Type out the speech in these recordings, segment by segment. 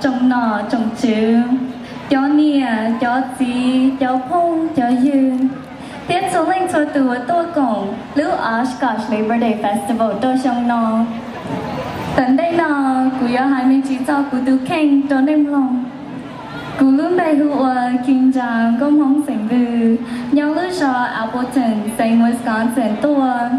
tsoom nom tsoom tswv, cov niam cov txiv, cov phooj cov ywg, thiab txhua leej txhua tus uas tuaj koom lub Oshkosh Labor Day Festival rau xyoo no. Tom ntej no, kuv yuav hais me ntsis txog kuv tus kheej rau nej mloog. Kuv lub npe hu ua Kinja Nkauj Hmoob xeem Vwj, nyob lub zos Appleton, xeev Wisconsin tuaj.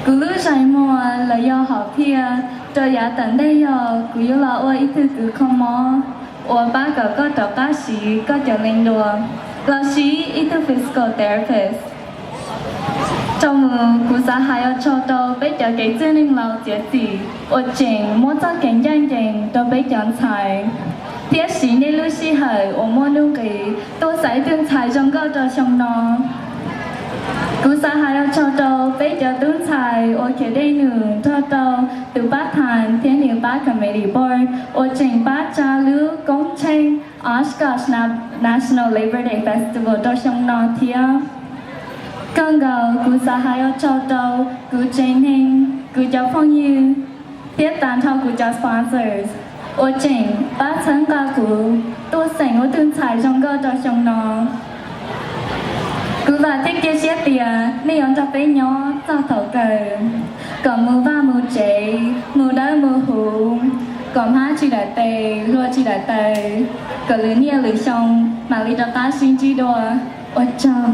Kuv lub zais muag los yog hom phiaj rau yav tom ntej yog kuv yuav los ua ib tug kws kho mob uas pab kom koj rov qab siv koj cov leeg dua, los sis ib tug physical therapist. Rau mus, kuv xav hais ua tsaug rau peb cov kev txwj neeg laus txiav txim uas tseem muab txoj kev ncaj ncees rau peb cov ntxhais, thiab siv nej lub sij hawm uas muaj nuj nqis tuaj xaiv ib tug ntxhais zoo nkauj rau xyoo no. Kuv xav hais ua tsaug rau peb cov tub ntxhais uas khiav dej num nrog rau tus pab thas thiab nws pab committee board uas tseem pab tsa lub koob tsheej Oshkosh National Labor Day Festival rau xyoo no thiab. Kawg nkaus kuv xav hais ua tsaug rau kuv tsev neeg, kuv cov phooj ywg, thiab tas nrho kuv cov sponsors uas tseem pab txhawb nqa kuv tuaj xeem ua tug ntxhais zoo nkauj rau xyoo no. Kuv vam thiab cia siab tias nej yuav nrog peb nyob txog thaum kawg, kom mus vaj mus tsev, mus dawb mus huv, kom hmab tsis daim tes, hlua tsis daim taw, kom lwm niaj lwm xyoo mam li rov qab sib ntsib dua. Ua tsaug.